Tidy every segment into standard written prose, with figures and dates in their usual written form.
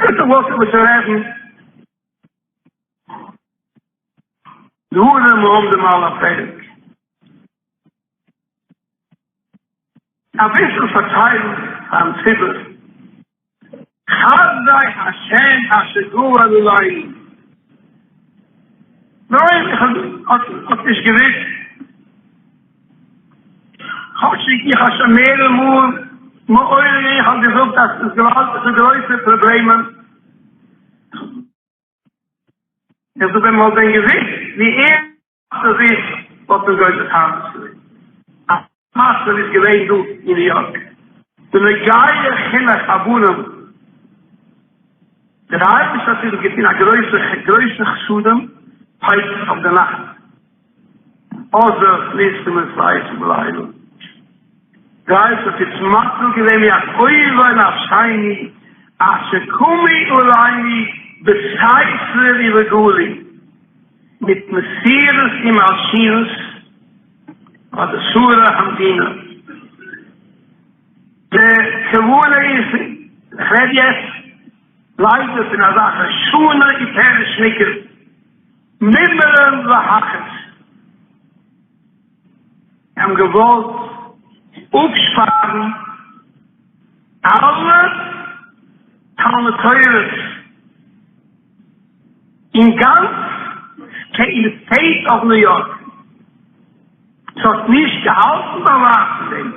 אביסל וואס איך וויל רעדן. דברים העומדים על הפרק. אביסל פארציילן פארן ציבור. חסדי השם אשר גבר עלינו. ניין, איך האב נישט געוויסט. כאטשיג איך האב שוין מערערע מאל מעורר געווען, איך האב געזאגט אז ס'איז געוואלדיגע גרויסע פראבלעמען. איך זאג ווען מ'וואלט ווען געוויסט ווי ערנסט עס איז וואלט מען גוזר תענית געווען. א מצב איז געווען דא אין ניו יארק בנוגע חינוך הבנים, דער אייבערשטער האט אונז געטון א גרויסע גרויסע חסדים פסח אויף די נאכט, עוזר ניסים ופלאות בלילה, דער אייבערשטער האט אונז מציל געווען מיד אויבי נפשינו אשר קמו עלינו בסתר ובגלוי. מיט מסירות און מלשינות פאר די שרי המדינה. די כוונה איז, איך רעד יעצט ליידער פון אזעלכע שנה ופירש'ניקעס, ממרום להכעיס, האבן געוואלט אפשפארן אלע תלמוד תורה'ס אין גאנץ סטעיט אוו ניו יארק. ס'האט נישט געהאלטן ביי ווייט פון דעם.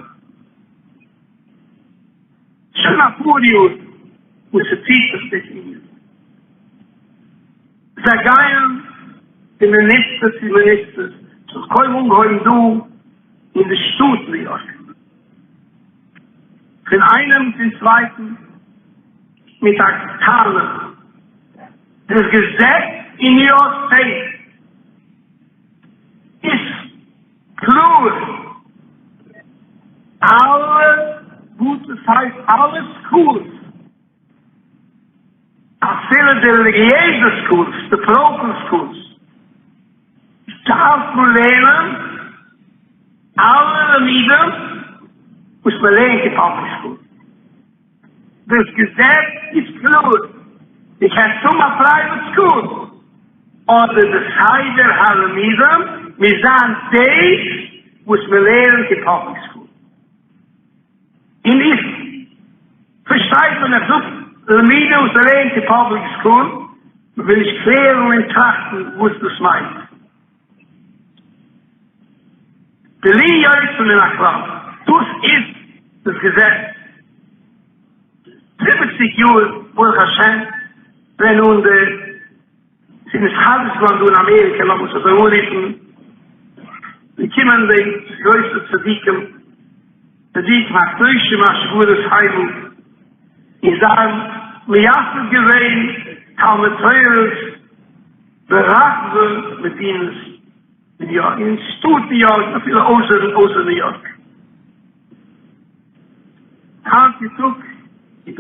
שוין אפאר יאר וואס ס'ציט זיך דאס ענין. זיי גייען פון מיניסטער צו מיניסטער. ס'האט קוים אנגעהויבן דא אין די שטאט ניו יארק. פון איינעם צום צווייטן מיט א טענה. דאס געזעץ אין ניו יארק סטעיט איז קלאר, אלע בתי ספר, אלע schools, אפילו די רעליגיעזע schools, די parochial schools, דארף מען לערנען אלע לימודים וואס מען לערנט אין public school. דאס געזעץ איז קלאר, דו קענסט האבן א private school, אבער די סדר הלימודים מוז זיין דאס וואס מען לערנט אין public school. און איך פארשטייט ווען איך זאג לימודים וואס מען לערנט אין public school, מען וויל נישט קלערן און טראכטן וואס דאס מיינט. בלי יוצא מן הכלל, דאס איז דאס געזעץ. זיבעציג יאר ברוך השם ווען אן די ס'איז נתחדש געווארן דא אין אמעריקע לאמיר עס אזוי אנרופן, געקומען די גרויסע צדיקים, צדיקים הקדושים אשר גרות המה, און זיי האבן מייסד געווען תלמוד תורה'ס ברחבי מדינת ניו יארק, אין שטאט ניו יארק און אפילו אויסער אויסער ניו יארק. היינט צו טאג איז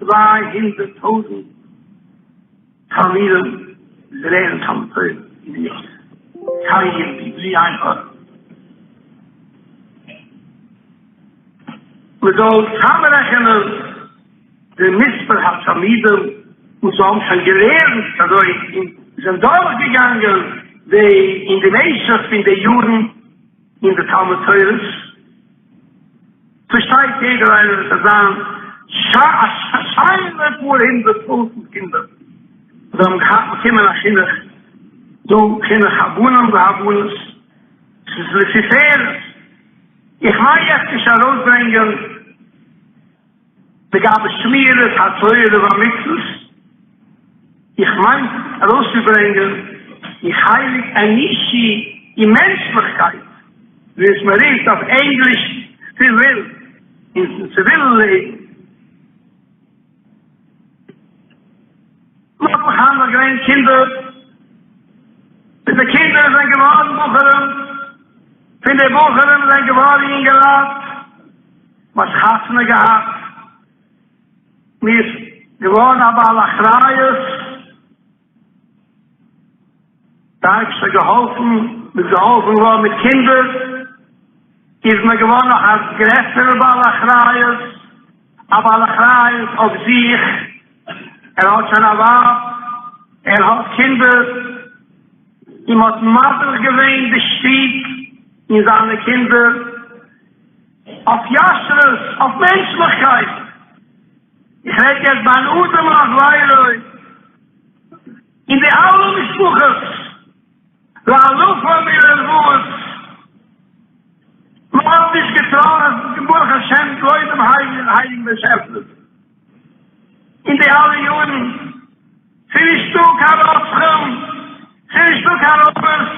דא העכער 200 טויזנט תלמידים וואס לערנען תלמוד תורה אין ניו יארק, קיין בלי עין הרע. מען זאל צאמרעכענען די מספר התלמידים וואס האבן שוין געלערנט אזוי און זענען דורכגעגאנגען די אין די משך פון די יארן אין די תלמוד תורה'ס, פארשטייט יעדער איינער עס וועט זיין א שיינע פאר הונדערט טויזנט קינדער וואס האבן געהאט באקומען א חינוך דא, חינוך הבנים והבנות, ס'איז לתפארת. איך מיין יעצט נישט ארויסברענגען לגבי שמירת התורה והמצוות, איך מיין ארויסצוברענגען די חלק אנושי און מענטשליכקייט, ווי עס מען רופט אויף ענגליש ציוויל, אין ציווילן לעבן. מען האט מחנך געווען קינדער, פון די קינדער זענען געווארן בחורים, פון די בחורים זענען געווארן יונגעלייט, מען האט חתונה געהאט, מען איז געווארן א בעל אחריות, דער אייבערשטער האט געהאלפן, מען איז געהאלפן געווארן מיט קינדער, איז מען געווארן נאך א גרעסערע בעל אחריות, א בעל אחריות אויף זיך. ער האט שוין א ווייב, ער האט קינדער, און מען האט מדריך געווען די שטוב און זיינע קינדער אויף ישרות, אויף מענטשליכקייט. איך רעד יעצט בין אדם לחבירו, אין די אלע משפחות, לאלפים ולרבבות, מען האט נישט געטראכט, ברוך השם, גלויב דעם הייליגן באשעפער. אין די אלע יארן, ס'איז נישטא קיין רוצחים, ס'איז נישטא קיין רויבערס,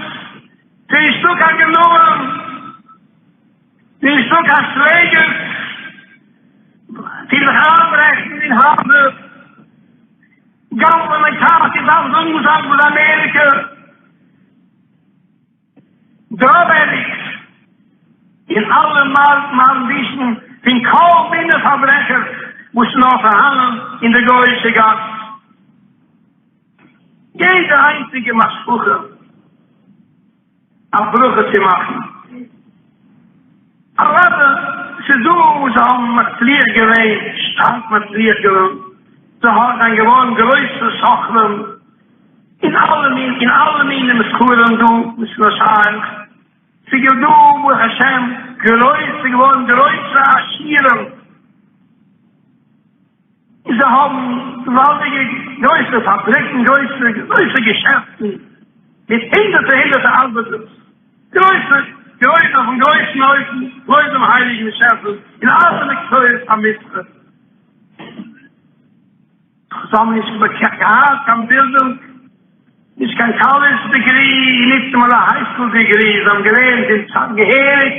ס'איז נישטא קיין גנבים, ס'איז נישטא קיין שלעגערס די זיך איינברעכן אין הייזער, גנב'ענען קארס, איך דארף זאגן וואס אנדערש אמעריקע. דראג עדיקטס און אלע מארק-מארנדישן פון כל מיני פארברעכערס וואס איז נאר פארהאנען אין די גויאישע גאס. יעדע איינציגע משפחה א ברכה צו מאכן. אוודאי ס'איז דא וואס האבן מצליח געווען, שטארק מצליח געווען, זיי זענען געווארן גרויסע סוחרים, אין אלע מין אין אלע מיני מסחרים דא וואס איז נאר שייך, ס'איז דא ברוך השם גרויסע געווארן גרויסע עשירים, און זיי האבן געוואלדיגע גרויסע פאבריקן גרויסע גרויסע געשעפטן מיט הונדערטער הונדערטער ארבעטערס, גרויסע גרויסע אויפן גרויסן אופן לויט דעם הייליגן באשעפער אין אלע מקצועות המסחר. זיי האבן נישט געהאט קיין בילדונג, נישט קיין קאלעדזש דעגרי און ניטאמאל א high school degree, זיי האבן געלערנט אין געהעריג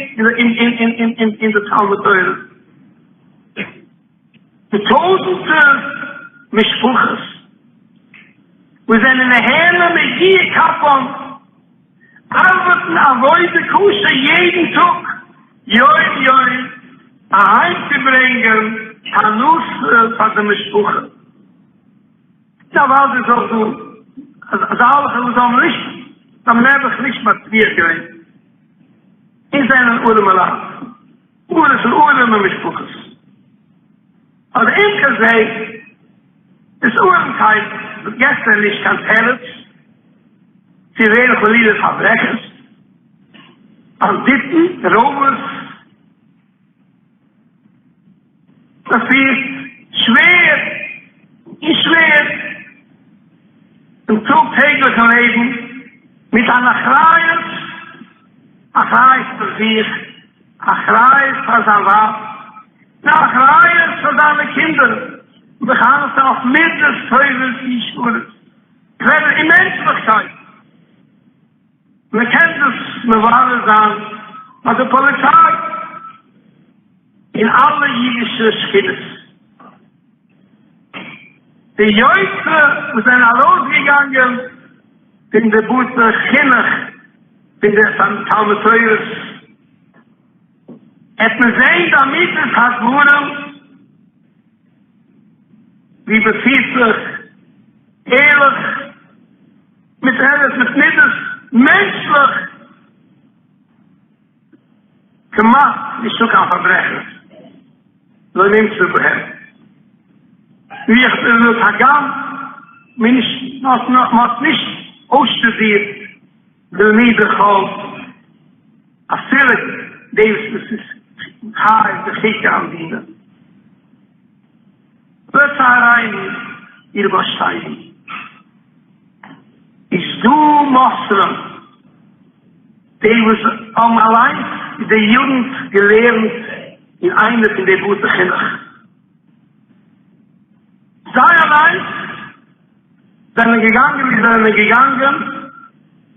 אין די תלמוד תורה. די טויזנטער משפחות וואס זענען נהנה מיגיע כפם ארבעטן עבודה קשה יעדן טאג יום יום אהיימצוברענגען פרנסה פאר די משפחה. און אוודאי איז אויך דא אזאלכע וואס האבן נישט, זיי האבן נעבעך נישט מצליח געווען און זענען ארעמע לייט, ארעמע פון ארעמע משפחות. אבער עם כל זה, דאס ארעמקייט געבט זיי נישט קיין תירוץ צו ווערן חלילה פארברעכערס, באנדיטן, רויבערס. מען פירט שווער און שווער דעם טאג טעגליכן לעבן מיט אן אחריות, אחריות פאר זיך, אחריות פאר זיין ווייב, און אחריות פאר זיינע קינדער, מחנך זיין אויף מידות טובות ישרות, קלענער און מענטשליכקייט. מען קען דאס מברר זיין ביי די פאליציי אין אלע אידישע שכונות. די יוצא וואס זענען ארויסגעגאנגען פון די בתי חינוך פון די תלמוד תורה'ס העט מען זען די אמיתית הדברים ווי מען פירט זיך ערליך מיט אמת מיט מידות מענטשליך כמעט נישטא קיין פארברעכערס לא נמצא בהם ווי איך בין דאס הגם מען נישט מען האט נישט אויסשטודירט בלימודי חול אפילו דאס וואס איז חי בחוקי המדינה. לצערינו איר באשיידן איז דא מוסרים די וואס האבן אליינס אין די יוגנט געלערנט אין איינע פון די בתי חינוך זיי אליינס זענען געגאנגען ווי זיי זענען געגאנגען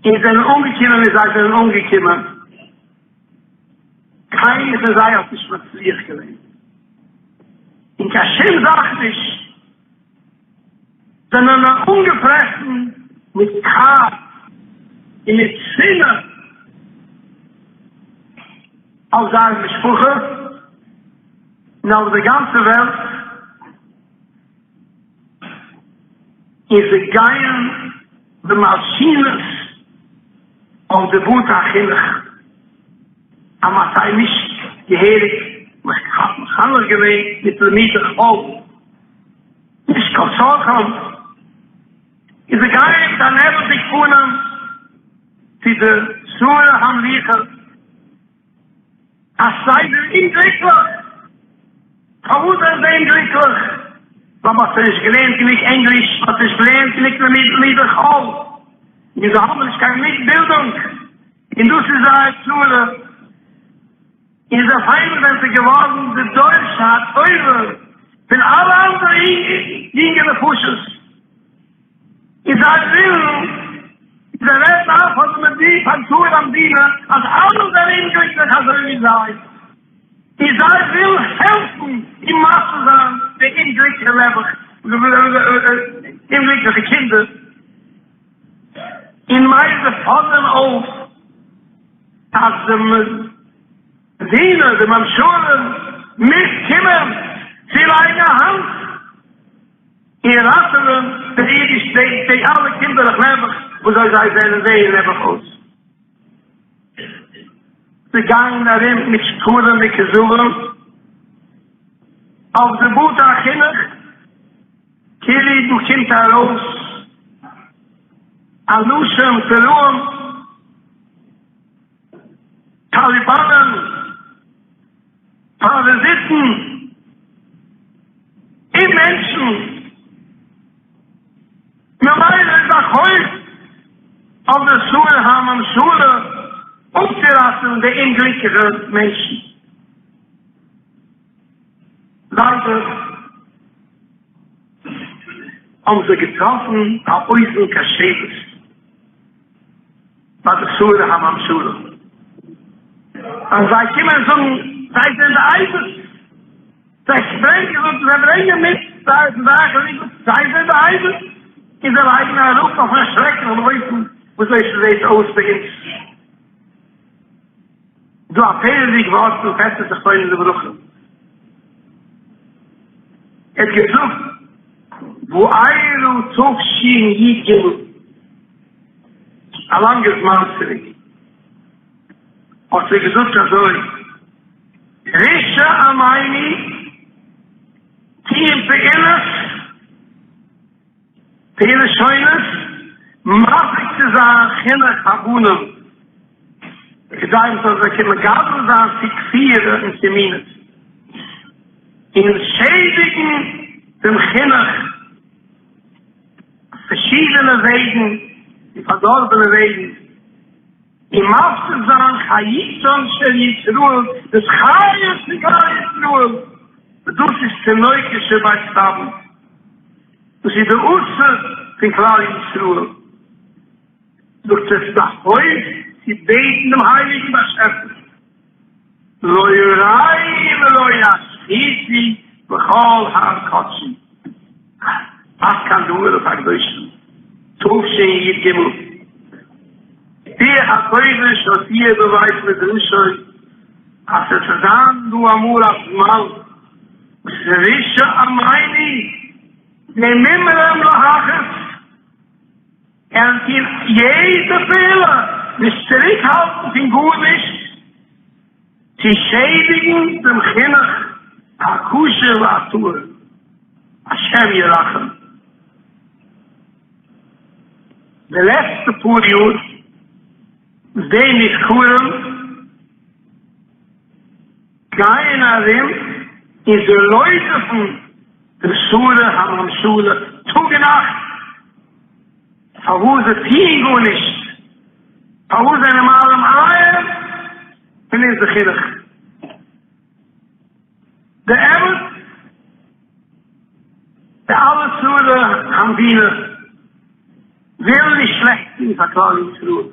און זענען אנגעקומען ווי זיי זענען אנגעקומען קיינער פון זיי האט נישט מצליח געווען אין קיין שום זאך נישט, זענען נאר אנגעפרעסן מיט כעס און מיט שנאה אויף זייער משפחה און אויף די גאנצע וועלט, און זיי גייען במלשינות אויף די בתי החינוך אז מ'האט זיי נישט געהעריג מחנך געווען מיט לימודי חול, נישט. כל צרכם, און זיי גייען מיט א נעבעכדיג פנים צו די שרי המלוכה, אז זיי זענען אומגליקליך. פארוואס זענען זיי אומגליקליך? ווייל מ'האט זיי נישט געלערנט גענוג ענגליש, מ'האט נישט געלערנט גענוג לימודי חול, און זיי האבן נישט קיין גענוג בילדונג, און דאס איז זייער צרה. און זיי אויף איינמאל זענען זיי געווארן די דורשי הטובה פון אלע אנדערע יונגע נפשות, און זיי ווילן, און זיי רעדן איין פאר די מדינה, פארן צאר המדינה, אז אלע זענען אומגליקליך אזוי ווי זיי, און זיי ווילן העלפן און מציל זיין די אומגליקליכע נעבעך, אומגליקליכע קינדער, און מילא זיי פאדערן אויף אז די מדינה, די ממשלה, מוז קומען צו לייגן א האנט און ראטעווען די אידיש, די אלע קינדערלעך נעבעך וואס זיי זיי זענען זעען נעבעך אויס. זיי גייען ארום מיט שקרים וכזבים אויף די בתי החינוך, כאילו דא קומט ארויס אנשים פראים, טאליבאנען, פאראזיטן און מענטשן, ממילא איז א חוב אויף די שרי הממשלה אפצוראטעווען די אומגליקליכע מענטשן. ליידער האבן זיי געטראפן א אוזן קשבת ביי די שרי הממשלה, אז זיי קומען זאגן זיי זענען די עדות, זיי ברענגען זיי ברענגען מיט זייער זייער זיי זענען די עדות, און זיי לייגן אראפ אויף א שרעקליכן אופן וואס אזוי ס'זעט אויס ביי אונז. דא א פלא'דיג ווארט פון פעטער זכרונו לברכה, ער האט געזאגט וארא תשי"ג, א לאנגע זמן צוריק, האט ער געזאגט אזוי, רשעי עמנו טוען פעולות, פעולות שונות, מפיק צו זיין חינוך הבנים, כדי מ'זאל זיי קענען מגדל זיין צו כפירה און צו מינות, און שעדיגן דעם חינוך אויף פארשידענע וועגן און פארדארבענע וועגן, און מפסיד זיין חיותן של ישראל, דאס חיות פון כלל ישראל, וואס דאס איז תינוקות של בית רבן. דאס איז די אוצר פון כלל ישראל, זאגט עס איז א חוב צו בעטן דעם הייליגן באשעפער, לא יראי ולא ישחיתי בכל הר קדשי, עד כאן דבריו הקדושים, תשי"ג, רוח הקודש הופיע בבית מדרשו אז עס וועט זיין דא אמאל א זמן רשע עמנו ממרם להכעיס, ער טוהן יעדע פעולה נישט צוריקהאלטן פון גארנישט צו שעדיגן דעם חינוך הכשר והטהור, השם ירחם. די לעצטע פאר יאר וואס די נזכרים גייען ארום און זיי לויפן די שרי הממשלה טאג און נאכט, פארוואס זיי טוען גארנישט, פארוואס זענען מעלים עין פון אונזער חינוך. די אמת, די אלע שרי המדינה ווילן נישט שלעכט טון פאר כלל ישראל.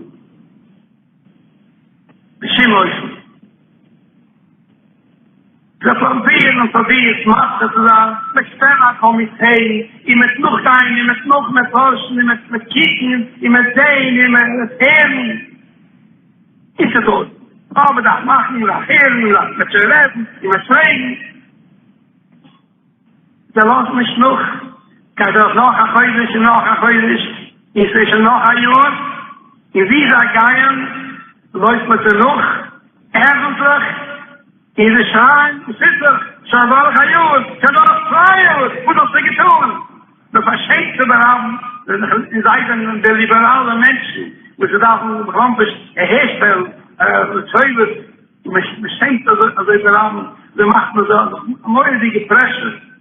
בשום אופן. זיי פרובירן און פרובירט מסביר צו זיין, מ'וועט שטעלן א קאמיטעי, און מ'וועט נאכגיין, און מ'וועט נאך מער פארשן, און מ'וועט קוקן, און מ'וועט זען, און מ'וועט הערן. און ס'דא. אה, מ'דארף מאכן, מ'דארף הערן, מ'וועט שוין רעדן, און מ'וועט פרעגן. זיי לאזן נישט נאך, גייט דורך נאך א חודש און נאך א חודש, און ס'איז שוין נאך א יאר, און ווי זיי גייען לויפט מען זיי נאך, עפנטליך, און זיי שרייען, וואס טוט זיך? שוין דורך א יאר, שוין דורך צוויי יאר, וואס האסטו געטון? שעמט זיך ברבים, און זיי זענען די ליבעראלע מענטשן וואס זיי דארפן בכלומרשט אהערשטעלן לטובת, און מען שעמט אזוי ברבים, אזוי מאכט מען זיי מורא'דיגע pressure.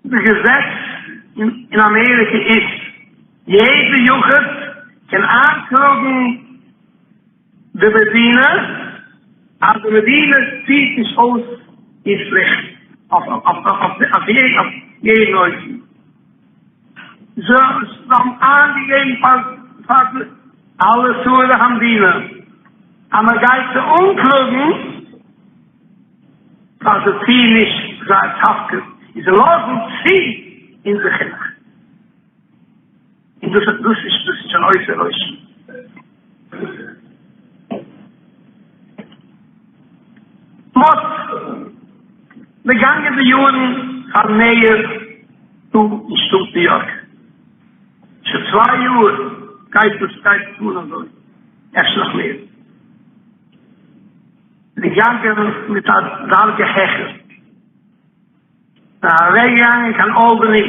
די געזעץ אין אמעריקע איז יעדע יחיד קען איינקלאגן די מדינה אז די מדינה פירט נישט אויס איר פליכט אויף יעדן אופן. זיי האבן איינגעגעבן פאר אלע שרי המדינה אז מען גייט זיי אנקלאגן. אז זיי טוען נישט זייער תפקיד און זיי לאזן צו אונזער חינוך. און דאס דאס איז דאס איז שוין עושה רושם. מ'האט געגאנגען די יארן פאר mayor דא אין שטאט ניו יארק. שוין צוויי יאר גייט דאס גייט עס אן אזוי, אפשר נאך מער. געגאנגען מיט א דרגה העכער, זענען אוועקגעגאנגען קיין אלבאני,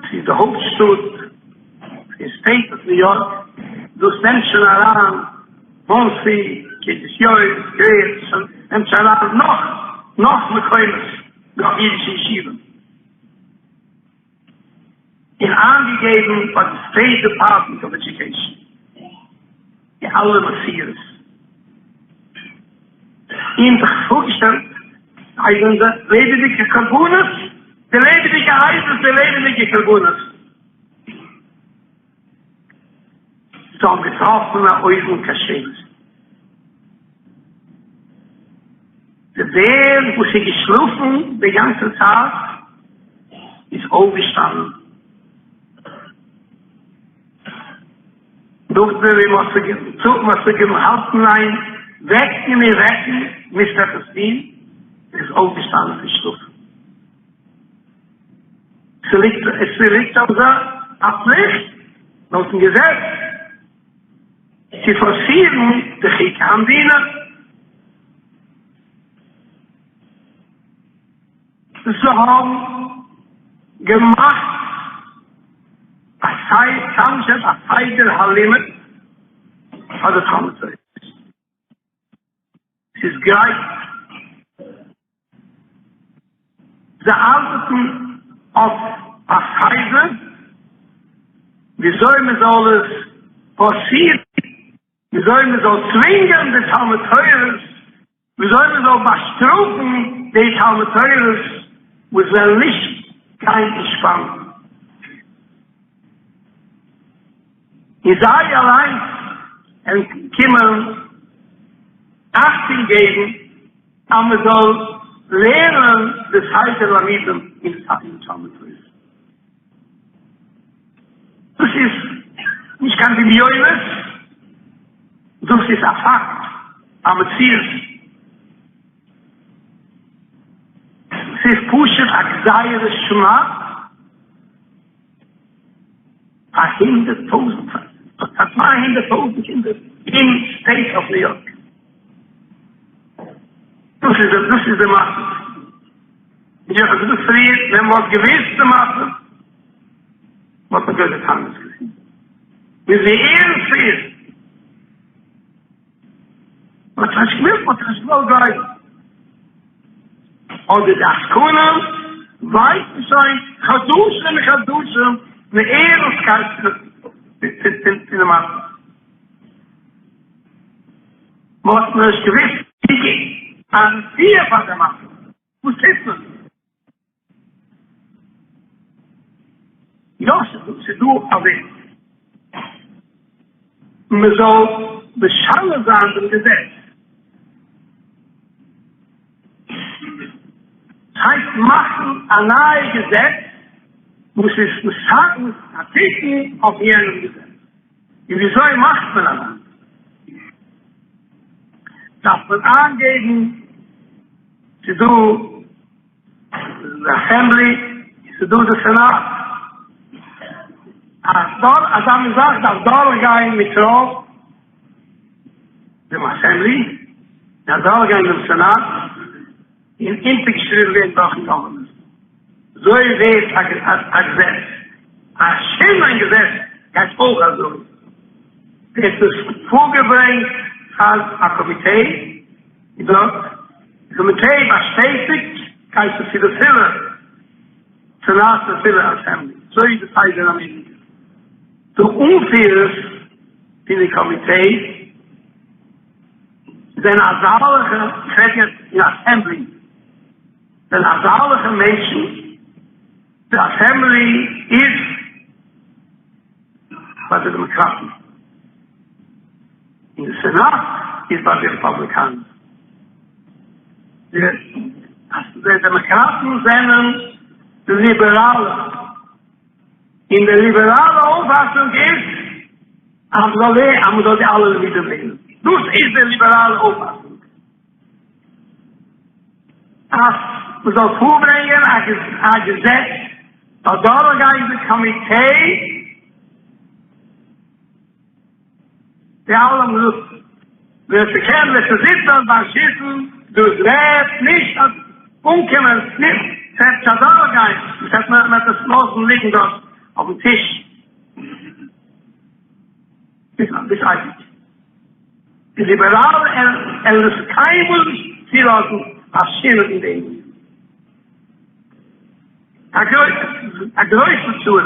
ס'איז די הויפט שטאט פון state of ניו יארק, דאס נעמט שוין אריין מאנסי, קרית יואל, סקווער, נעמט שוין אריין נאך נאך מקומות, נאך אידישע ישיבות. און איינגעגעבן פאר די State Department of Education די אלע מסירות, און זיך פארגעשטעלט זיי זענען די לעבעדיגע קרבנות, די לעבעדיגע עדות, די לעבעדיגע קרבנות. זיי האבן געטראפן א אוזן קשבת. די בער וואס איז געשלאפן די גאנצע צייט איז אויפגעשטאנען נאכדעם ווי מען האט זיך געהאלטן איין וועקן און וועקן מוזט עפעס טון, איז אויפגעשטאנען פון שלאף. ס'ליגט אויף זיי א פליכט לויטן געזעץ צו פארסירן די חוקי המדינה. זיי האבן געמאכט א צאמשטעל א סדר הלימוד פאר די תלמוד תורה. ס'איז גרייט. זיי ארבעטן אויף א סדר וויאזוי מען זאל עס פארסירן, וויאזוי מען זאל צווינגען די תלמוד תורה'ס, וויאזוי מען זאל באשטראפן די תלמוד תורה'ס וואס וועלן נישט גיין אין שפאן. און זיי אליינס וועלן קומען אכטונג געבן אז מען זאל לערנען די סדר לימודים אין תלמוד תורה. דאס איז נישט קיין דמיונות, דאס איז א פאקט, א מציאות. ס'איז פשוט א גזירת שמד. פאר 100,000, פאר 200,000 קינדער אין State of ניו יארק. דאס איז דאס איז די מצב. ווי איך האב געזאגט פריער, ווען מען וואלט געוואוסט די מצב, וואלט מען גאר אנדערש געווען. ווי ערנסט ס'איז. מען האט נישט געוואלט, מען האט נישט געוואלט גלייבן. אדער די עסקנים ווייסן שוין חדשים און חדשים די ערנסטקייט פון די מצב. מען האט נישט געוואוסט ווי א רפואה פאר די מצב. וואס טוט מען? יא ס'איז דא א וועג מען זאל משנה זיין דעם געזעץ, ס'הייסט מאכן א נייע געזעץ וואס איז מתקן א תיקון אויף יענעם געזעץ, און וויאזוי מאכט מען אזאנס? דארף מען איינגעבן ס'איז דא די Assembly און ס'איז דא די סענאט. אזא מין זאך דארף דורכגיין מיט רוב דעם Assembly. און אדורכגיין דעם סענאט און אונטערגעשריבן ווערן דורכן גאווערנער. אזוי ווערט א געזעץ. א שינוי אין געזעץ גייט אויך אזוי. ווערט עס פארגעברענגט פאר א קאמיטעי און דארט די קאמיטעי באשטעטיגט גייט עס צו די פולע סענאט און פולע אסעמבלי. אזוי איז די סדר אין אמעריקע. די אנפירערס פון די קאמיטעי זענען אזאלעכע, איך רעד יעצט אין אסעמבלי, זענען אזאלעכע מענטשן, די אסעמבלי איז ביי די דעמאקראטן, און די סענאט איז ביי די רעפאבליקאנער. די דעמאקראטן זענען די ליבעראלע, און די ליבעראלע אויפפאסונג איז אז מען זאל די אלע לימודים לערנען. דאס איז די ליבעראלע אויפפאסונג. אז מען זאל פארברענגען א געזעץ זאל דורכגיין די קאמיטעי, די אלע האבן געזאגט ווער ס'קען ווער ס'זיצט דארט ביים שיסן דאס וועט נישט אנקומען, נישט ס'וועט נישט אדורכגיין, מען וועט עס לאזן ליגן דארט אויפן טיש ביז אייביג. די ליבעראלע וועלן עס קיינמאל נישט צולאזן א שינוי אין דעם ענין. א גרויסע צרה.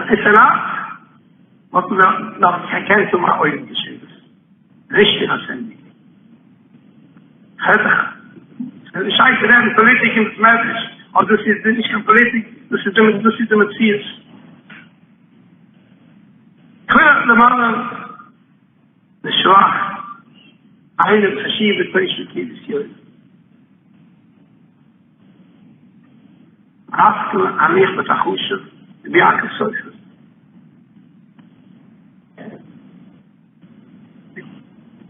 אין סענאט האט מען נאך נישט געקענט האבן א אויבן געשריבן. ריכטיג אסעמבלי. כ'רעד דאך ס'איז נישט שייך צו רעדן פאליטיק אין בית מדרש, אבער דאס איז נישט קיין פאליטיק, דאס איז דאס איז די מציאות. כ'וויל דערמאנען לשבח איינעם חשוב'ע תושבי קרית יואל. העסקן הנכבד החשוב רבי יעקב סופר.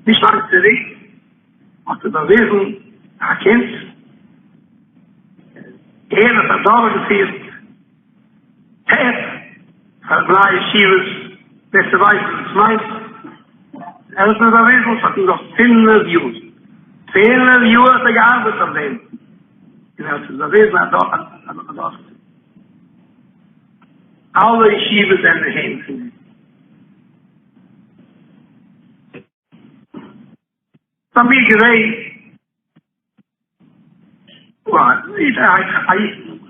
נישט לאנג צוריק האט ער באוויזן א קונץ, ער האט אדורכגעפירט טעפ פאר בני ישיבות, ווער ס'ווייסט וואס דאס מיינט, ער האט מיר באוויזן, ס'האט אים געקאסט פינף יאר, פינף יאר האט ער געארבעט אויף דעם, און ער האט עס באוויזן אדורכצופירן. אלע ישיבות זענען אין הענט פון אים. ביי מיר געווען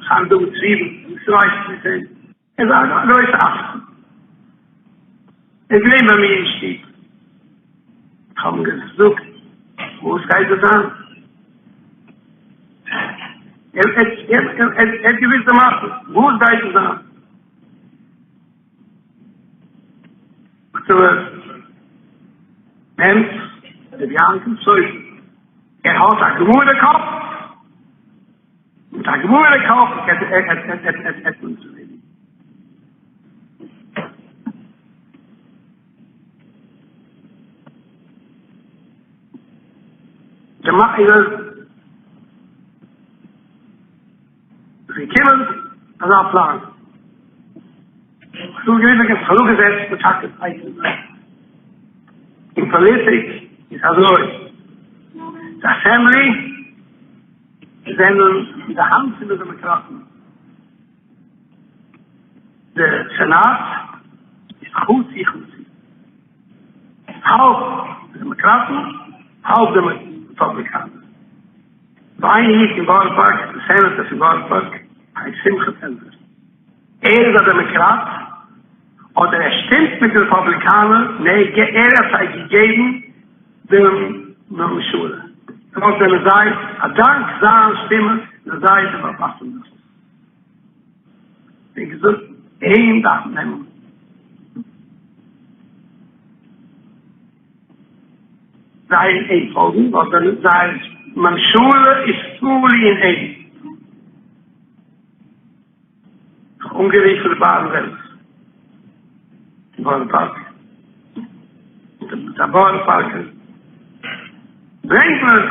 חיים דוד צוויבל, וואס ווייסט מיט אים, ער איז א גרויסע עסקן, ער איז געווען ביי מיר אין שטוב, איך האב אים געזאגט וואס גייט דא זיין, ער האט געוויסט די מעשה, וואס גייט דא זיין. כתוב, נעמט רבי יעקב סופר, ער האט א גמרא קאפ, מיט א גמרא קאפ עט עט מען עס ערלעדיגן. די מ איז געקומען אזא פלאן. ס'איז געווען פאראגעזעצט מיט טאקע אין פאליטיק איז אזוי, די אסעמבלי זענען אין די האנט פון די דעמאקראטן, די סענאט איז חצי חצי, האלב דעמאקראטן האלב רעפאבליקאנער. איין איד אין בארא פארק, די סענעטער פון בארא פארק הייסט שמחה פעלדער. ער איז א דעמעקראט אדער ער שטימט מיט די רעפאבליקאנער? נע ער האט זיי געגעבן דעם ממשלה דארט זענען זיי א דאנק זיין שטימע זענען זיי די באפאסונג דאס ווי געזאגט אים דארף מען נעמען. זיי אים פאלגן ווייל זייער ממשלה איז תלוי אין אים. זיך אנגערופן רבי אהרן וועלץ אין בארא פארק, מיט א בארא פארקער ברענגט מען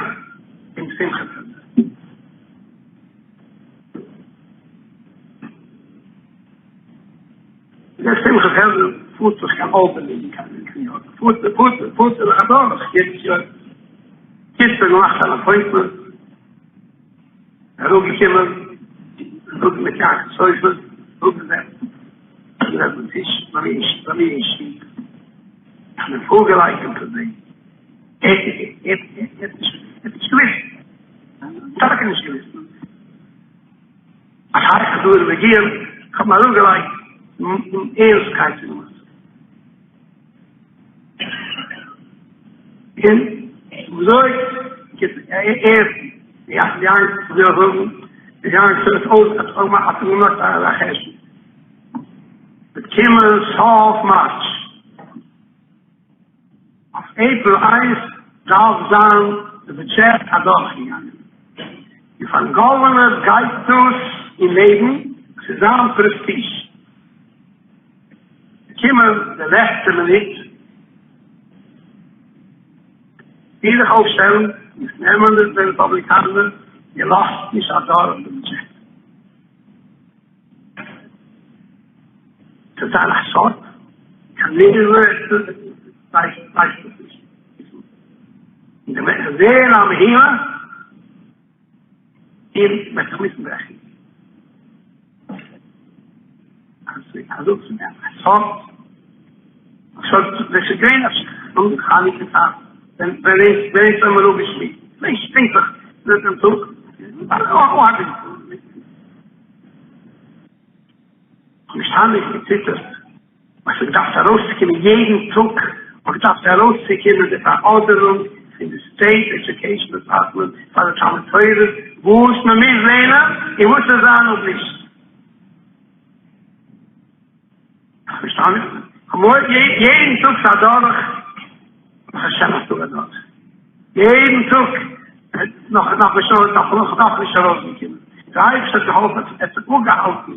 אים שמחה פעלדער. יעקב העלדער פארט זיך קיין אלבאני אין קיין ניו יארק, פארט פארט פארט ער זיך אדורך יעדעס יאר, קיצור געמאכט אן appointment, אראפגעקומען, זאגן מיט יעקב סופר, אראפגעזעצט, געזעצט ביים טיש, ביי מיר ביי מיר אין שטוב, איך האב אים פארגעלייגט דעם פראבלעם, ער האט נישט געוויסט, טאקע נישט געוויסט. א הייכע דור מגיע, איך האב מיר אראפגעלייגט דעם ערנסטקייט פונעם מצב. און וויאזוי ער וויל זאגן, די גאנצע האט אויס האט געמאכט אזא חשבון, וועט קומען סוף March. אויף April 1 דארף זיין די בודזשעט אדורכגעגאנגען, און פארן גאווערנער גייט דאס אין לעבן, עס איז זיין פרעסטיזש. געקומען די לעצטע מינוט, וויל זיך אויפשטעלן און נעמען די רעפאבליקאנער, איר לאזט נישט אדורך די בודזשעט. צו זיין א סוד? כנראה ווייסט עס נישט. און די וועט זעהן א מהירה און וועט זיך מוזן ברעכן. אז זאגט א סוד. סוד דאס איז געווען אום חנוכה צייט ווען ווען איז ווען איז אמאל אפגעשמועסט. נישט פונקטליך דעם טאג. כ'האב שטענדיג געציטערט אז ס'האט געדארפט ארויסקומען יעדן טאג האט געדארפט ארויסצוקומען די פארארדענונג פון די state education department פאר די תלמוד תורה'ס וואס מען מוז לערנען און וואס צו זיין אויב נישט. פארשטאנען? כ'האב יעדן טאג ס'איז אדורך ברוך השם א טאג אדורך יעדן טאג נאך נאך נישט נאך נאך נאך נישט ארויסגעקומען דער אייבערשטער האט געהאלפן עס האט זיך אפגעהאלטן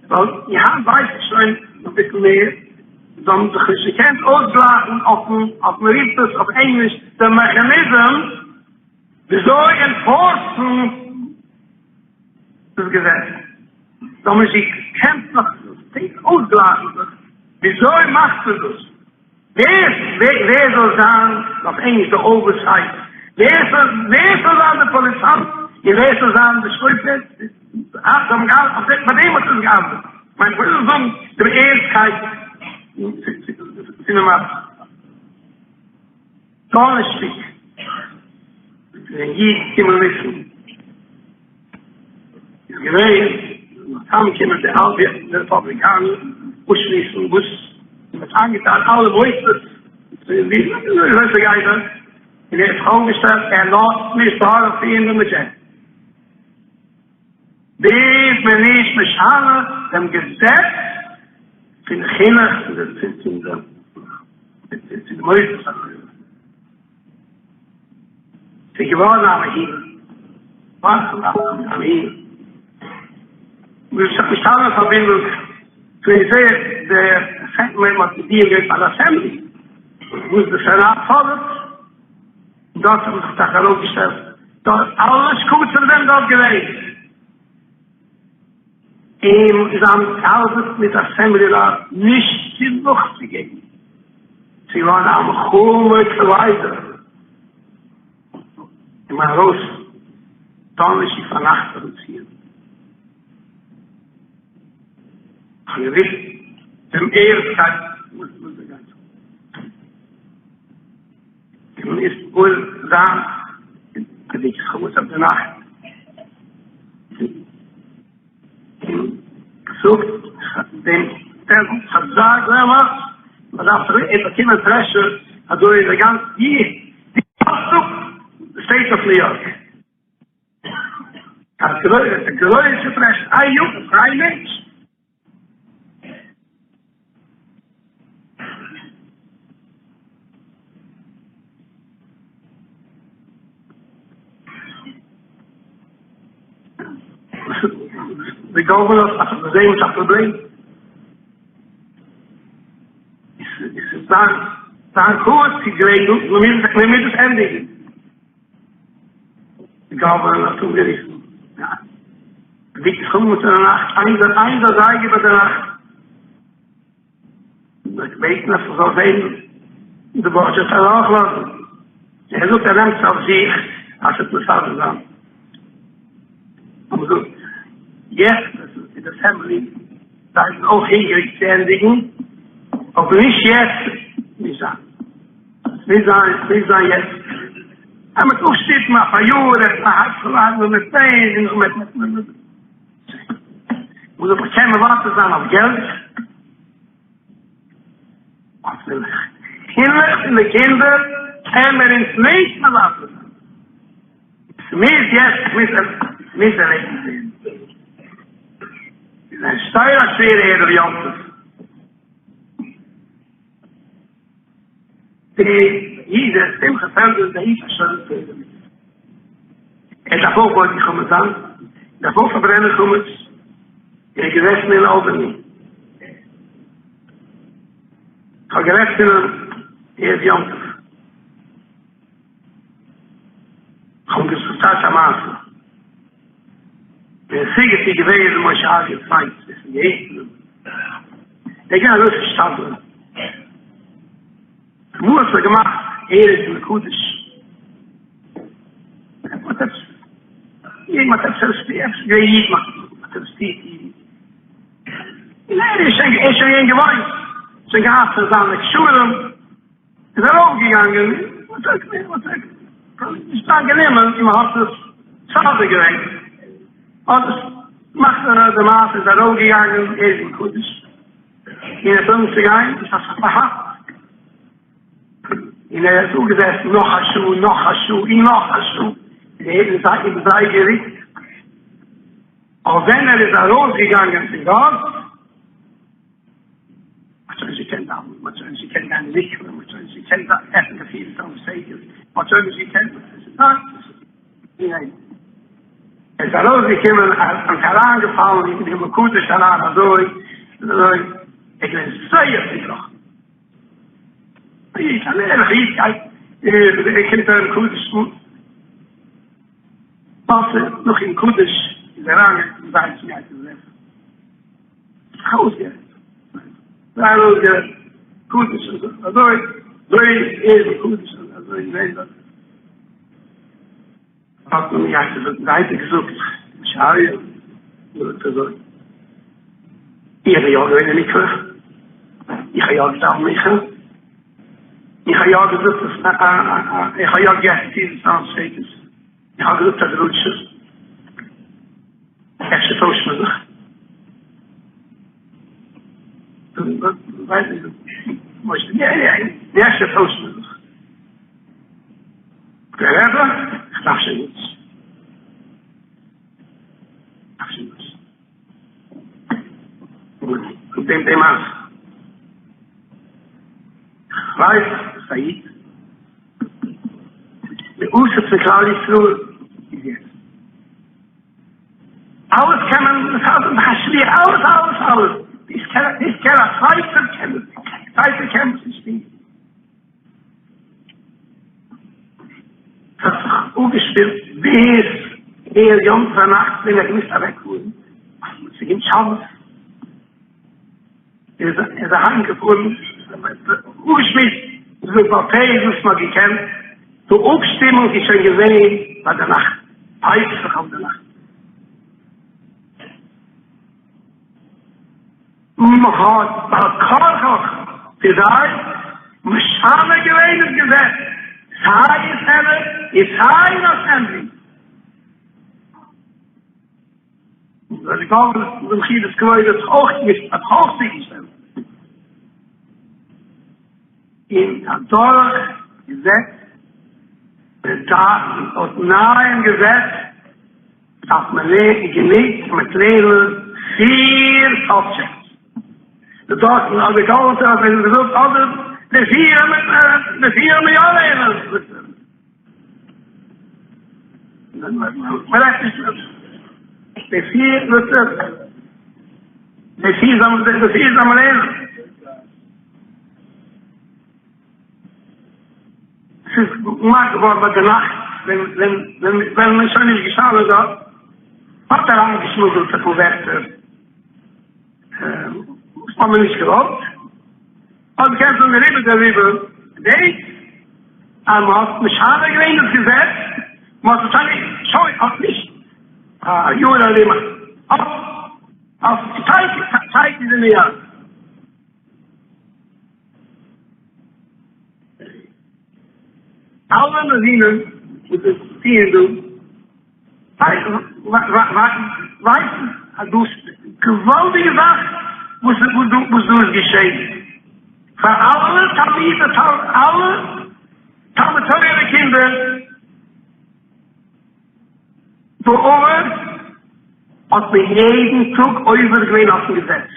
ווייל היינט ווייס איך שוין אביסל מער זיי האבן זיך נישט געקענט אויסגלייכן אויפן אויף מען רופט עס אויף ענגליש די מעכאניזם וויאזוי enforce ן דאס געזעץ. זיי האבן נישט געקענט זיך אויסגלייכן זיך וויאזוי מאכט מען דאס? ווער ווער זאל זיין אויף ענגליש די oversight? ווער זאל ווער זאל זיין די פאליצאנט און ווער זאל זיין די שופט? זיי האבן געארבעט אויף דעם, ביי דעם האט עס געארבעט. כ'מיין כ'וויל נאר זאגן דעם ערנסטקייט פונעם מצב. דאנערשטאג ווען איד קומען וויסן איז געווען צוזאמקומען די אלע רעפאבליקאנער אויסשמועסן וואס מען האט איינגעטיילט אלע מוסדות וויאזוי ס'גייט דארט, און ער האט זיך אויפגעשטעלט ער לאזט נישט דורכפירן דעם בודזשעט ביז מען נישט משנה דעם געזעץ פון חינוך פון די צו די מוסדות התורה. ס'איז געווארן א מהירה. וואס א מהירה. מיר שטאנען אין פארבינדונג צו זעהן די אסעמבלי מ'האט מודיע געווען פאר די אסעמבלי וואס די סענאט פאדערט, און דארט האט מען זיך טאקע ארויפגעשטעלט, דארט אלע שקצים זענען דארט געווען. און זיי האבן געארבעט מיט אסעמבלי לייט נישט צו נאכצוגעבן צו געווארן א מלחמה כבידה און מען ארויס דאנערשטאג פארנאכט פארן ציון. כ'האב געוויסט דעם ערנסטקייט וואס דא גייט פאר. און איז אויך זיין כדי זכות אויף די נאכט. און געזאגט דעם דעם חזק ואמץ, מען דארף צוריק באקומען pressure אזוי די גאנצע די די state of New York. א גרויסע pressure, א יונג פריי מענטש. די גאווערנער האט געזען וואס א פראבלעם עס איז זיין זיין קאורט צו גרעידן מען מוז עס ענדיגן. די גאווערנער האט אנגערופן די חמץ אין די נאכט איינס אזייגער ביי די נאכט. בעטן אז ס'זאל ווערן די בודזשעט אדורכלאזן, ער זאגט ער נעמט עס אויף זיך אז ס'וועט מסדר זיין, אבער זאגט יעצט איז די אסעמבלי זיי זענען אויך הונגעריג צו ענדיגן, אבער נישט יעצט, נישט זיין, ס'מוז זיין, ס'מוז זיין יעצט, אז מ'וועט אפשטופן אויף א יאר, עס וועט מיט דעם און מיט מיט מיט. וואס זאל איך קען מוותר זיין אויף געלט? אויף די חינוך פון די קינדער קען מען אונז נישט מוותר זיין. ס'מוז יעצט ס'מוז ערלעדיגט ווערן. איז א שטייער א שווערע ערב יום טוב. די איד דער שמחה פעלדער איז א איש א שומר תורה ומצוות. ער דארף אויך בודק חמץ זיין, דארף אויך פארברענען חמץ, ער איז געזעסן אין אלבאני. כ'האב גערעדט צו אים ערב יום טוב. כ'האב אים געזאגט א מעשה. אין סיגוט איז געווען ר' משה אריה פריינד, עס איז געהערט צו אים. ער איז געווען א גרויסער שתדלן. אמאל האט זיך געמאכט ער איז מקודש. האט עפעס מען האט עפעס ארעסטירט, עפעס געווען איד מען האט ארעסטירט אידן. און ער איז שוין ער איז שוין געווען געוואוינט, שוין געהאט פון זיינע קשרים. איז ארויף געגאנגען און האט זיך נישט לאנג גענומען און מען האט עס מסדר געווען, האט עס מאכט די מעשה איז ארויף געגאנגען ער איז מקודש און ער האט אנגעהויבן צו גיין איז האט זיך פארהאקט און ער האט אפגעזעסן נאך א שעה און נאך א שעה און נאך א שעה און ער איז זיי געריקט אבער ווען ער איז ארויס געגאנגען פון דארט. מ'האט שוין נישט געקענט דאווענען, מ'האט שוין נישט געקענט גיין אין מקווה, מ'האט שוין נישט געקענט עסן די פירות אויפן סדר, מ'האט שוין נישט געקענט, ער איז ארויסגעקומען און אריינגעפאלן אין די מקדש אריין אזוי, אזוי, ער איז געווען זייער צובראכן. אן ערליכע איד גייט, ער קומט אריין אין קדש, נאך אין קדש איז ער אריינגעגאנגען זייער צו גיין צום רבי'ן. זיך אויסגערעדט. זייער אויסגערעדט. קדוש אזוי אזוי אזוי איז קדוש אזוי געווען דארט. האט מען מיר געזאגט ווייטער געזאגט משה אריה זאגט אזוי איך בין יא געווען אין מקווה איך האב יא געדאווענט מנחה איך האב יא געזאגט איך האב יא געגעסן פירות און ספיקות איך האב געזאגט א דרשה אפשר טוישט מען זיך. אפשר טוישט מען זיך. דער רבי, איך דארף שוין נישט. דארף שוין נישט. און דעם דעם אז. איך ווייס, איך א איד. די ארסע פון כלל ישראל איז יעצט. אלעס קען מען מסדר זיין א שליח אלעס אלעס אלעס דאס קען דאס קען א צווייטער קען דאס צווייטער קען דאס נישט טון. ס'האט זיך אפגעשפילט ביז ערב יום טוב ביינאכט ווען ער האט געמוזט אוועקפארן ס'קומט שבת. איז ער אהיים געפארן, אפגעשמועסט זאגט בעל פה וואס מ'האט געקענט, די אפשטימונג איז שוין געווען ביי די נאכט, פסח אויף די נאכט. מ'האט בעל כרחך כדי משנה געווען דאס געזעץ, סיי אין סענעט און סיי אין אסעמבלי. און די גאווערנער פון במחילת כבודו האט זיך אויך געמישט האט זיך אויך צוגעשטעלט און אדורך געזעץ לויטן נייעם געזעץ דארף מען לערנען גענוג מיט לערנען פיר סאבדזשעקטס די דארטן אדער גאווערנער האט געזאגט אדער די פיר די פיר מיליאן לערנען. מ'רעדט נישט די פיר נוצער, די פיר זאל די פיר זאל מען לערנען. ס'איז געמאכט געווארן ביי די נאכט ווען ווען ווען ווען מ'איז שוין נישט געשטאנען דארט, האט אריינגעשמוגלט אפאר ווערטער וואס מ'האט נישט געוואלט. אדער קענסט זאגן רובא דרובא, דאס אז מען האט משנה געווען דאס געזעץ, מען האט עס שוין אויף נישט א יאר ארום, אויף צייט איז מיד. אלע מבינים וואס זיי טוען דא ווייסן אז דאס איז געוואלדיגע זאך וואס דא איז געשען פאר אלע תלמידי אלע תלמוד תורה קינדער בעבר האט מען יעדן טאג עובר געווען אויפן געזעץ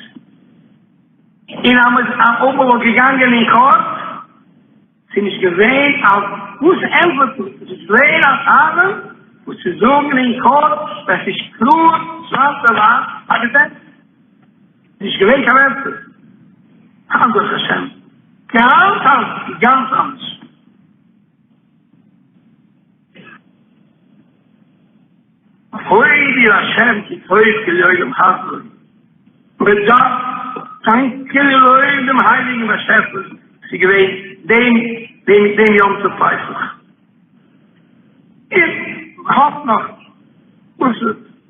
און אז מען איז אמאל געגאנגען אין קאורט ס'איז נישט געווען א וואס ענטפערט מען? ס'איז נישט געווען א טענה וואס צו זאגן אין קאורט ווען ס'איז קלאר שווארץ אויף ווייס א געזעץ. נישט געווען קיין ענטפער. היינט ברוך השם גאנץ אנדערש, גאנץ אנדערש. הודי להשם כי טוב כי לעולם חסדו, מען דארף דאנקען און לויבן דעם הייליגן באשעפער ס'איז געווען דעם דעם דעם יום טוב פסח, איך האף נאך וואס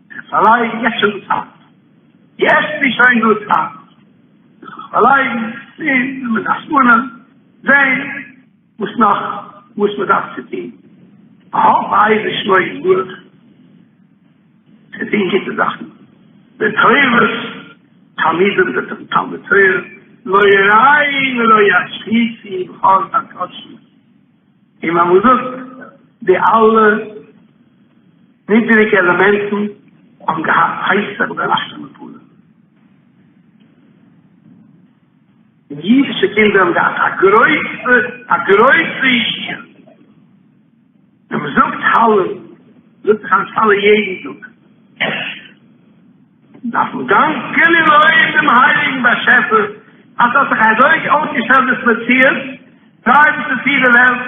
זיך פארלייגן, יעצט שוין דא צייט, יעצט איז שוין דא צייט זיך פארלייגן, און מען דארף מאנען, זען. וואס נאך וואס מען דארף צו טון? האף בעזר שמו יתברך צו טון גוטע זאכן לטובת תלמידים ותלמוד תורה, לא יראי ולא ישחיתי בכל הקדשים, און ווען מען זאגט די אלע נידריגע עלעמענטן האבן געהאט פסח ביינאכט מפלה. אידישע קינדער האבן געהאט א גרויסע א גרויסע ישועה. ווען מען זאגט הלל, זאגט זיך היינט הלל יעדן טאג, דארף מען דאנקען און לויבן דעם הייליגן באשעפער אז ס'האט זיך אזוי אויסגעשטעלט דאס מציאות, דער אייבערשטער פירט די וועלט,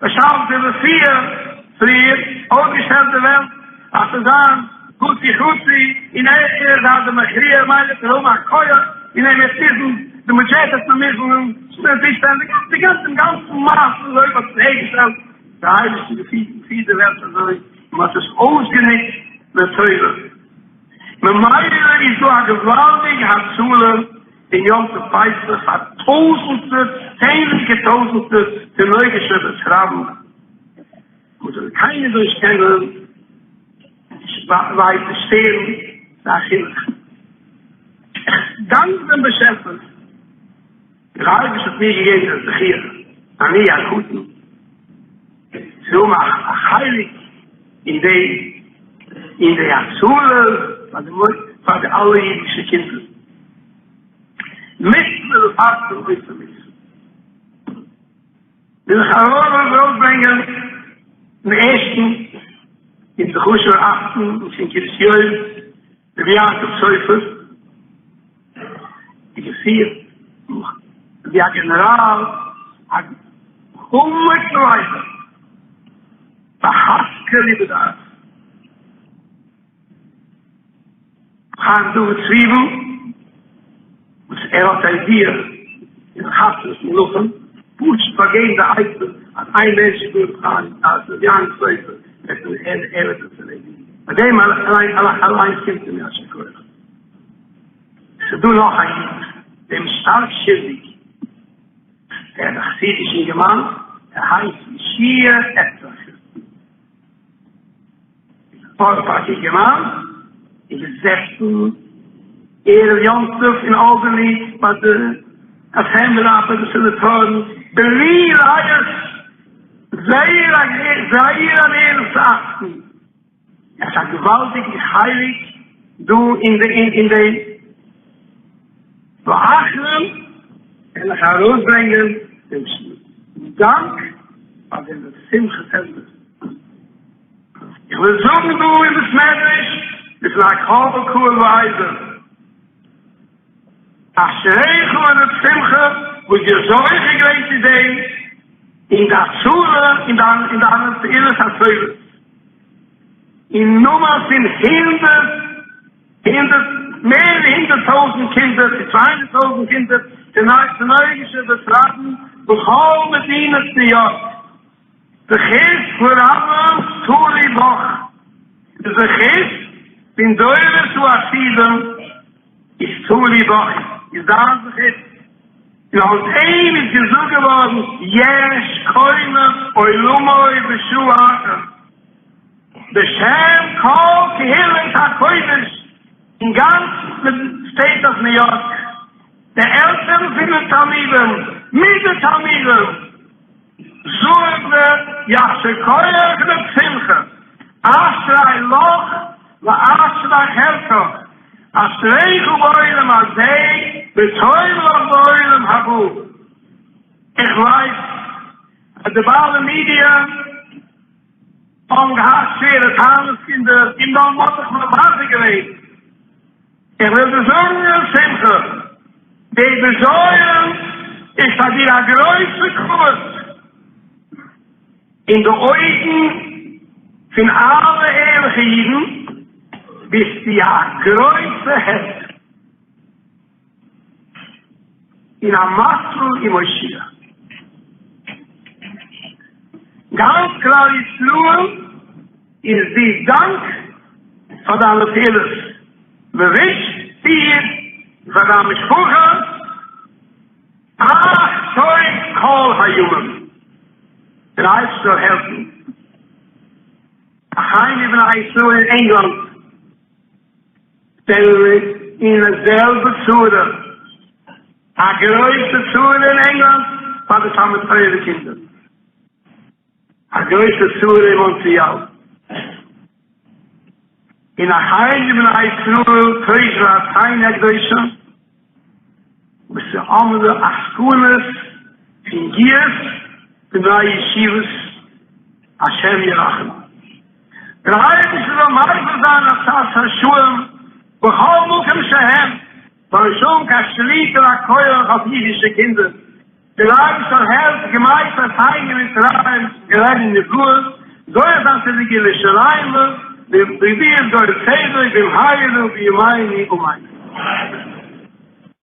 באשאפן די רפואה פריער, אויסגעשטעלט די וועלט אז ס'זאל זיין חצי חצי, און ער איז דער מכריע, מילא וועט ער האבן א כח און ער וועט מוזן, די בודזשעט וועט מען מוזן צושטעלן, די גאנצע דעם גאנצן מעשה אזוי האט זיך אהערגעשטעלט, דער אייבערשטער געפירט די וועלט אזוי, און מ'האט עס אויסגענוצט לטובה, ממילא איז דא א געוואלדיגע הצלה. אין יום טוב פסח פאר טויזענטער, צענדליגע טויזענטער תינוקות של בית רבן, וואס זאל קיינער דא נישט קענען ווייטער שטערן זיין חינוך. איך דאנק דעם באשעפער, דער אייבערשטער האט מיר געגעבן די זכיה, אני הקטן, צו האבן א חלק אין די אין די הצלה פאר די אלע אידישע קינדער. מצוה לפרסם אותה מצוה. וויל איך ארויסברענגען דעם ערשטן און די חשוב'ע אכטן פון קרית יואל, רבי יעקב סופר, געפירט ווי א גענעראל, א חמץ ליידער, בהשכלה ובדעת. חיים דוד צוויבל, וואס ער האט א ידיעה אין חתונות מלכים, פשוט פארגעבן די עצה אז איין מענטש איז דא אין חיים אז רבי יעקב סופר וועט ער ער וועט עס ערלעדיגן, ביי דעם אליין אליין קומט אים יישר כח. ס'איז דא נאך א איד דעם שטארק שולדיג, ער איז א חסידיש אינגערמאן, ער הייסט ישעי' עסטרייכער. בארא פארק אינגערמאן איז געזעסן ערב יום טוב אין אלבעני ביי די אסעמבלי ביי די סענעטארן בלי ראיות זייער א זייער אן ערנסטע אקטן עס א געוואלדיגן חלק דא אין די אין די ואחרון וועל איך ארויסברענגען דעם דאנק פאר דעם ר' שמחה סענדער. איך וויל זאגן דא אין בית מדרש בפני כל קהל ועדה, אשריך ר' שמחה וואס דו האסט זוכה געווען צו דעם אין די הצלה און אין דיינע פעולות הטובות, אין נאמען פון הונדערט הונדערט מער ווי הונדערט טויזענט קינדער צו 200 טויזענט קינדער. תינוקות של בית רבן בכל מדינת ניו יארק, זכות הרבים תלוי בך, די זכות פון דורות העתידים איז תלוי בך, איז דיין זכות, און אויף אים איז געזאגט געווארן יש קונה עולמו בשעה אחת, בשם כל קהילת הקודש אין גאנץ סטעיט אוו ניו יארק, די עלטערן פון די תלמידים מיט די תלמידים, זאג מיר יישר כח ר' שמחה, אשרי לך ואשרי חלקך, אשריך בעולם הזה וטוב לך בעולם הבא. איך ווייס אז די בעלי מידיע האבן געהאט שווערע טענות קינדער און דאן וואלט איך מבזה געווען. איך וויל דיר זאגן ר' שמחה, די בזיון איז פאר דיר א גרויסע כבוד אין די אויגן פון אלע ערליכע אידן ביסטו א גרויסע העלד און א מציל און מושיע. גאנץ כלל ישראל איז דיר דאנק פאר דיינע פעולות, מען ווינטשט דיר און פאר דיין משפחה אך טוב כל הימים, דער אייבערשטער זאל העלפן אחינו בני ישראל אין ענגלאנד זענען אין די זעלבע צרה, א גרויסע צרה אין ענגלאנד פאר די תלמוד תורה קינדער. א גרויסע צרה אין מאנטריאל, און אחינו בני ישראל תושבי ארצינו הקדושה, וואס ס'האבן די עסקנות פון גיוס בני ישיבות, השם ירחם. דער אייבערשטער זאל מרבה זיין עצת הרשעים בכל מקום שהם, זאל נישט האבן קיין שליטה און א כח אויף אידישע קינדער. דער אייבערשטער העלפט געמייסט א טייג אין מצרים געלעגן נפלאות, זוכה זיין צו די גאולה שלימה, בביאת גואל צדק במהרה בימינו אמן.